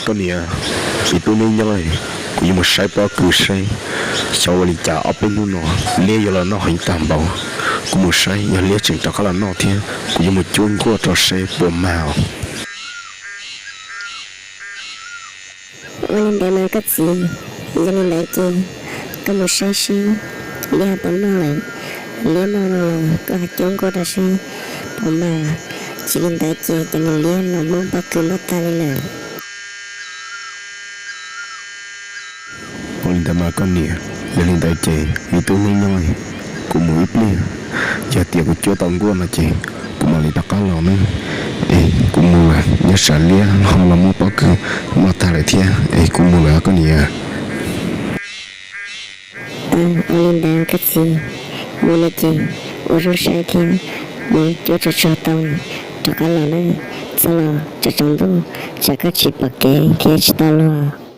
Koj niam, me tub neb nyob, kuv yuav mus saib pob kws saib xyov ua li cas ob peb hnub no liab yuav los noj heev tag npaum. Kuv mus saib yog liab tseem rov qab los noj thiab, kuv yuav mus cuab nkuaj rau seb puas mag. Ua li ntawd mas koj txiv, yog li ntawd ces koj mus saib seb liab puas noj lawm. Liab noj no los koj ho cuab nkuaj rau seb puas mag. Tsis li ntawd ces cov niag liab los muab pob kws noj tag li lawm. Ua li ntawd mas koj niam, yog li ntawd ces me tub neb nyob, kuv mus ib pliag. Yog tias kuv cuab tau nkuaj no ces kuv mam li rov qab los nawb. Es kuv mus lawm, nyob tsam liab ho los muab pob kws noj tag lawm thiab. Es kuv mus lawm koj niam. Ua li ntawd koj txiv, mus no ces ua zoo saib thiab, mus cuab tso tso tau rov qab los nawb. Txhob los tsaus tsaus ntuj tsam koj tsis pom kev thiab tsis tau luag.